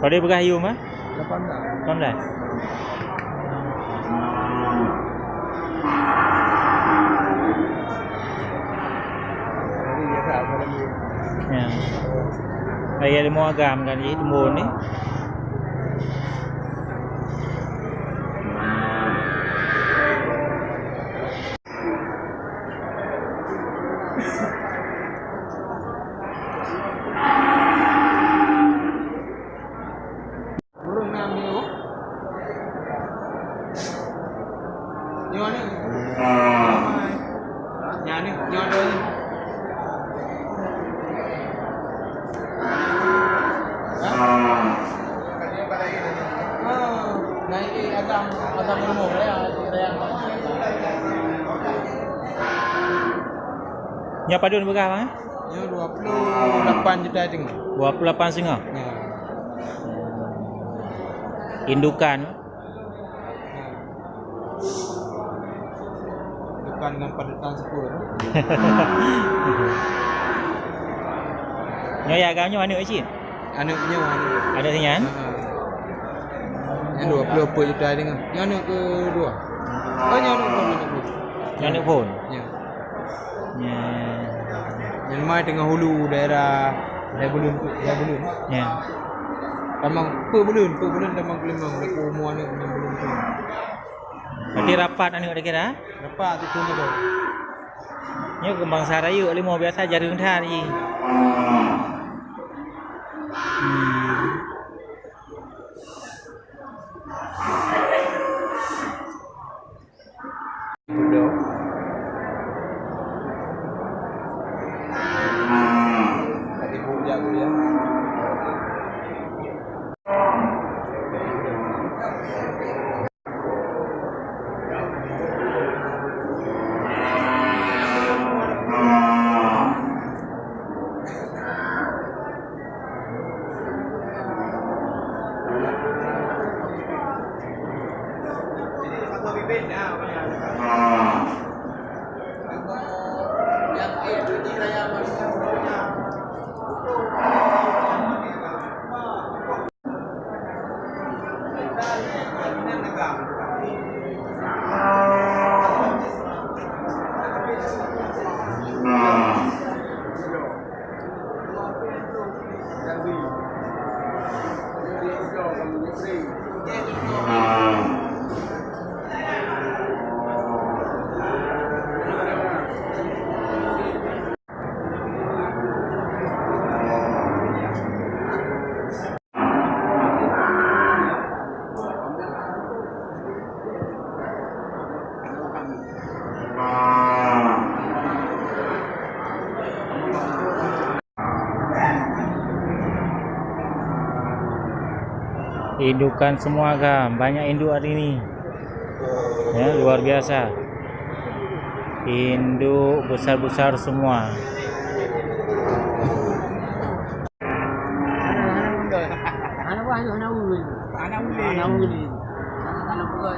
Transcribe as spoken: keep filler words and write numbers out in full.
Padum peugah yum, eh? Lapan belas. Lapan belas. Jadi, biasa, apa lagi? Ya. Raya Limoe Agam kan, jadi tembun ni. Ureueng na miyueb. Nyoe ni. Nyan ni, nyoe dua ni. Hah? Oh, na i agam, agam rumoh ya, rayang. Nyoe padum peugah, Bang, eh? Nyoe dua puluh lapan juta setengah. Dua puluh lapan setengah? Ya. Indukan. Ya. Indukan ngon padutan sepur. Nyoe ya, agam nyoe aneuk cit? Aneuk nyoe, aneuk. Aneuk si nyan? Ha. Nyan dua puluh empat juta dengan. Nyoe aneuk kedua. Oh, nyoe aneuk phon, aneuk phon. Nyoe aneuk phon? Ya. Ya. Nyan mai teungoh hulu daerah Hai Bulun tu, Hai Bulun. Ya. Tamong Peuet Bulun, Peuet Bulun tamong Keulimong, laku umur aneuk enam bulun tu. Berarti rapat aneuk dah kira? Rapat tu pun tu. Nyoe keumbang sa rayeuk limoe biasa jareueng that jih. Hmm. Indukan semua kan, banyak induk hari ni. Ya, luar biasa. Induk besar-besar semua. Anak buah tu, anak ulun. Anak ulun. Anak ulun. Anak buah.